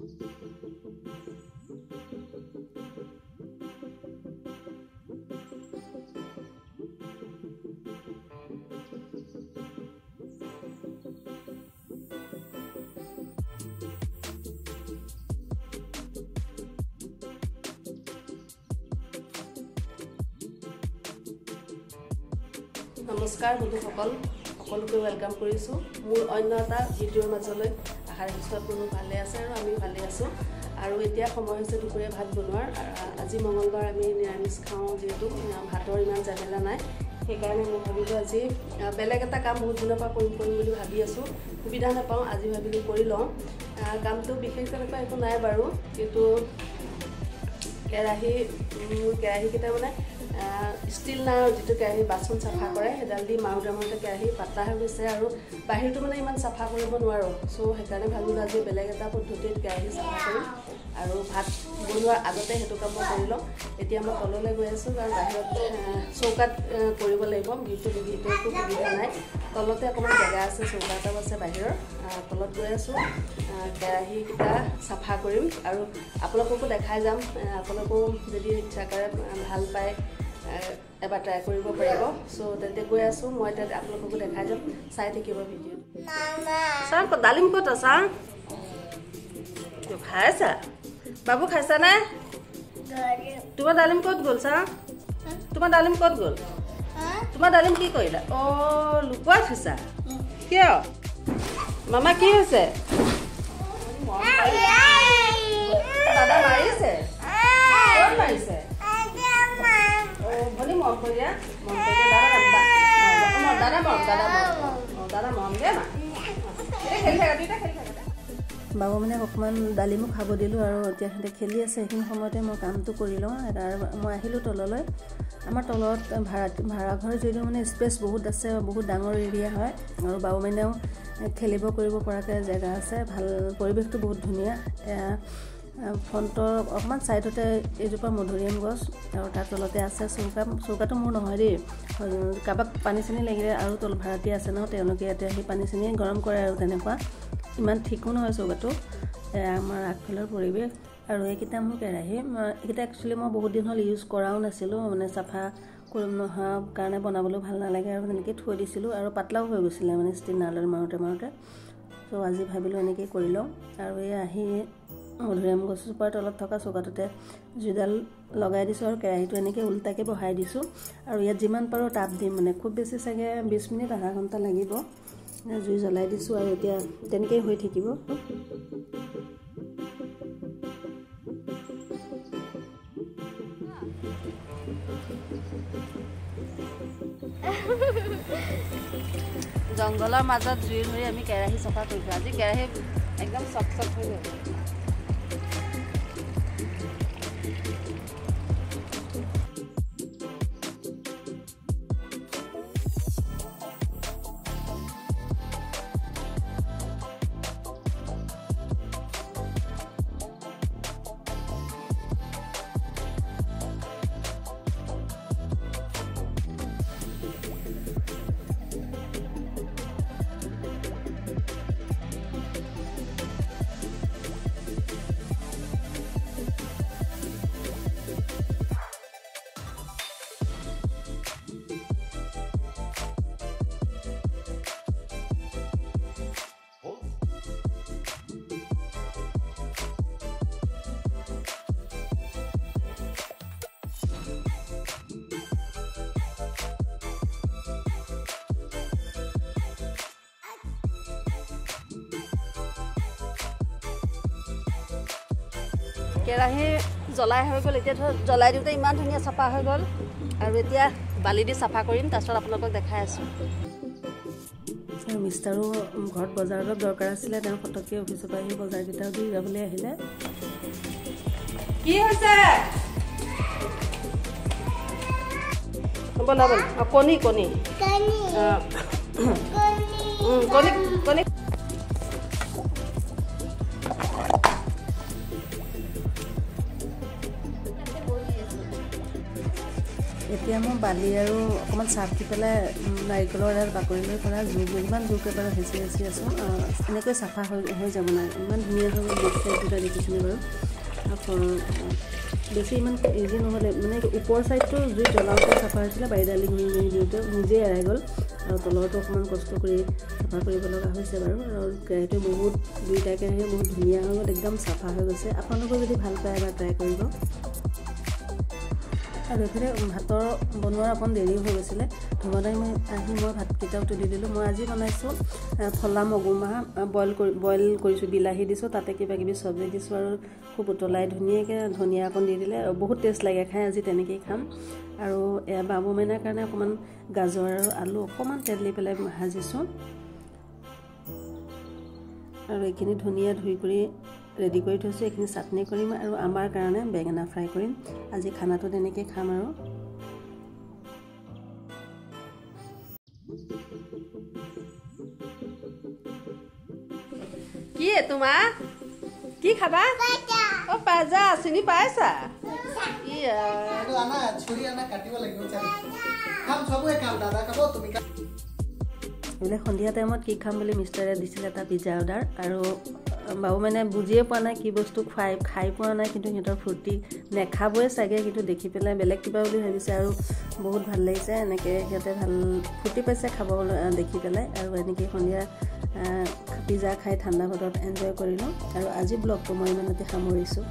নমস্কাৰ বন্ধুসকল, সকলোকে welcome কৰিছোঁ মোৰ অন্য এটা ভিডিঅ'ৰ মাজলৈ। আশা ৰাখিছোঁ আপোনালোক ভালে আছে আৰু আমি ভালে আছোঁ। আৰু এতিয়া সময় হৈছে দুপৰীয়া ভাত বনোৱাৰ। আজি মঙলবাৰ, আমি নিৰামিষ খাওঁ, যিহেতু ভাতৰ ইমান ঝামেলা নাই। সেইকাৰণে মই ভাবিলোঁ আজি বেলেগ এটা কাম বহুত দিনৰ পৰা কৰিম কৰিম বুলি ভাবি আছোঁ, সুবিধা নাপাওঁ, আজি ভাবিলোঁ কৰি লওঁ। কামটো বিশেষ তেনেকুৱা একো নাই বাৰু, কিন্তু কেৰাহী, মোৰ কেৰাহীকেইটা মানে ষ্টিল নাৰৰ যিটো কেৰাহী বাচন চাফা কৰে সেইডাল দি মাৰোঁতে মাৰোঁতে কেৰাহী পাতলা হৈ গৈছে আৰু বাহিৰটো মানে ইমান চাফা কৰিব নোৱাৰোঁ। চ' সেইকাৰণে ভাবিলোঁ আজি বেলেগ এটা পদ্ধতিত কেৰাহী চাফা কৰিম আৰু ভাত বনোৱাৰ আগতে সেইটো কাম মই কৰি লওঁ। এতিয়া মই তললৈ গৈ আছোঁ, কাৰণ বাহিৰত চৌকাত কৰিব লাগিব, ভিতৰতো সুবিধা নাই। তলতে অকণমান জেগা আছে, চৌকা এটাও আছে বাহিৰৰ, তলত গৈ আছোঁ। কেৰাহীকেইটা চাফা কৰিম আৰু আপোনালোককো দেখাই যাম। আপোনালোকেও যদি ইচ্ছা কৰে, ভাল পায়, এবাৰ ট্ৰাই কৰিব পাৰিব। চ' তেন্তে গৈ আছোঁ মই তাত, আপোনালোককো দেখাই যাম, চাই থাকিব ভিডিঅ'টো। ছাৰ, ডালিম ক'ত আছা? খাইছা বাবু? খাইছানে? তোমাৰ ডালিম ক'ত গ'ল ছাৰ? তোমাৰ ডালিম ক'ত গ'ল? তোমাৰ ডালিম কি কৰিলা? অ', লুকুৱাই থৈছা কিয়? মামা কি হৈছে? দাদা মাৰিছে? ক'ত মাৰিছে? ভনী মৰম কৰি দিয়া, মৰম কৰি দিয়া। দাদা মৰম, দাদা মৰম, দাদা মৰম দিয়া মা। খেলি থাকা, দুইটা খেলি থাকা। বাবু মানে অকণমান ডালিমো খাব দিলোঁ আৰু এতিয়া সিহঁতে খেলি আছে। সেইখিনি সময়তে মই কামটো কৰি লওঁ। আৰু মই আহিলোঁ তললৈ। আমাৰ তলত ভাড়াঘৰ যদিও মানে স্পেচ বহুত আছে, বহুত ডাঙৰ এৰিয়া হয় আৰু বাবু মাইনাও খেলিব কৰিব পৰাকৈ জেগা আছে। ভাল পৰিৱেশটো বহুত ধুনীয়া। ফ্ৰণ্টৰ অকণমান ছাইডতে এজোপা মধুৰিআম গছ আৰু তাৰ তলতে আছে চৌকা। চৌকাটো মোৰ নহয় দেই, কাৰোবাক পানী চানী লাগিলে আৰু তল ভাড়াতীয়া আছে ন, তেওঁলোকে ইয়াতে আহি পানী চানী গৰম কৰে আৰু তেনেকুৱা ইমান ঠিকো নহয় চৌকাটো। এয়া আমাৰ আগফালৰ পৰিৱেশ। আৰু এইকেইটা মোৰ কেৰাহী। এইকেইটা একচুৱেলি মই বহুত দিন হ'ল ইউজ কৰাও নাছিলোঁ, মানে চাফা কৰিম নোহোৱাৰ কাৰণে বনাবলৈও ভাল নালাগে আৰু তেনেকৈ থৈ দিছিলোঁ আৰু পাতলাও হৈ গৈছিলে মানে ষ্টিল নাৰডাল মাৰোঁতে মাৰোঁতে। ত' আজি ভাবিলোঁ এনেকেই কৰি লওঁ। আৰু এই আহি মধুৰিআম গছজোপাৰ তলত থকা চৌকাটোতে জুইডাল লগাই দিছোঁ আৰু কেৰাহীটো এনেকৈ ওলোটাকৈ বহাই দিছোঁ। আৰু ইয়াত যিমান পাৰোঁ তাপ দিম, মানে খুব বেছি চাগে 20 মিনিট আধা ঘণ্টা লাগিব। জুই জ্বলাই দিছোঁ আৰু এতিয়া তেনেকেই হৈ থাকিব। জংঘলৰ মাজত জুই ধৰি আমি কেৰাহী চাফা কৰিছোঁ। আজি কেৰাহী একদম চক চক হৈ গ'ল। কেৰাহী জ্বলাই হৈ গ'ল। এতিয়া ধৰ জ্বলাই দিওঁতে ইমান ধুনীয়া চাফা হৈ গ'ল। আৰু এতিয়া বালি দি চাফা কৰিম, তাৰপিছত আপোনালোকক দেখাই আছোঁ। আৰু মিষ্টাৰো ঘৰত বজাৰ অলপ দৰকাৰ আছিলে, তেওঁ ফটককৈ অফিচৰ পৰা আহি বজাৰকেইটাও দি যাবলৈ আহিলে। কি হৈছে? ব'লা ব'লা। কণী কণী কণী কণী। এতিয়া মই বালি আৰু অকণমান চাৰ্ফ দি পেলাই নাৰিকলৰ এডাল বাকলি লৈ পেলাই জোৰ ইমান জোৰকৈ বাৰু হেঁচি হেঁচি আছোঁ। এনেকৈ চাফা হৈ যাব নাই, ইমান ধুনীয়া হৈ গ'ল। বেক চাইড দুটা দেখিছেনে বাৰু? বেছি ইমান ইজি নহ'লে, মানে ওপৰ ছাইডটো জুই জ্বলাওঁতে চাফা হৈছিলে, বাৰীডালি ঘূৰি ঘূৰি দিওঁতে নিজেই এৰাই গ'ল। আৰু তলৰটো অকণমান কষ্ট কৰি চাফা কৰিব লগা হৈছে বাৰু। আৰু কেৰাহীটো বহুত, দুইটা কেৰাহী বহুত ধুনীয়া হৈ গ'ল, একদম চাফা হৈ গৈছে। আপোনালোকেও যদি ভাল পায় এবাৰ ট্ৰাই কৰিব। আৰু এইফালে ভাতৰ বনোৱাৰ অকণ দেৰিও হৈ গৈছিলে। ধুমদাই মই আহি মই ভাতকেইটাও তুলি দিলোঁ। মই আজি বনাইছোঁ ফলা মগুমাহ বইল কৰিছোঁ, বিলাহী দিছোঁ, তাতে কিবা কিবি চব্জি দিছোঁ আৰু খুব উতলাই ধুনীয়াকৈ ধনিয়া অকণ দি দিলে বহুত টেষ্ট লাগে খাই। আজি তেনেকেই খাম। আৰু এয়া বাবু মাইনাৰ কাৰণে অকণমান গাজৰ আৰু আলু অকণমান তেল দি পেলাই ভাজিছোঁ। আৰু এইখিনি ধুনীয়া ধুই কৰি ৰেডি কৰি থৈছোঁ। এইখিনি চাটনি কৰিম আৰু আমাৰ কাৰণে বেঙেনা ফ্ৰাই কৰিম। আজি খানাটো তেনেকৈ খাম। আৰু কি তোমাৰ কি খাবা? অ পাজা চিনি পাইছা? এইবিলাক সন্ধিয়া টাইমত কি খাম বুলি মিষ্টাৰে দিছিলে এটা পিজ্জা অৰ্ডাৰ। আৰু বাবু মানে বুজিয়ে পোৱা নাই কি বস্তু খুৱাই, খাই পোৱা নাই, কিন্তু সিহঁতৰ ফূৰ্তি, নেখাবই চাগে, কিন্তু দেখি পেলাই বেলেগ কিবা বুলি ভাবিছে। আৰু বহুত ভাল লাগিছে, এনেকৈ সিহঁতে ভাল ফূৰ্তি পাইছে খাব দেখি পেলাই। আৰু এনেকৈ সন্ধিয়া পিজ্জা খাই ঠাণ্ডা বতৰত এনজয় কৰিলোঁ। আৰু আজি ব্লগটো মই ইমানতে সামৰিছোঁ।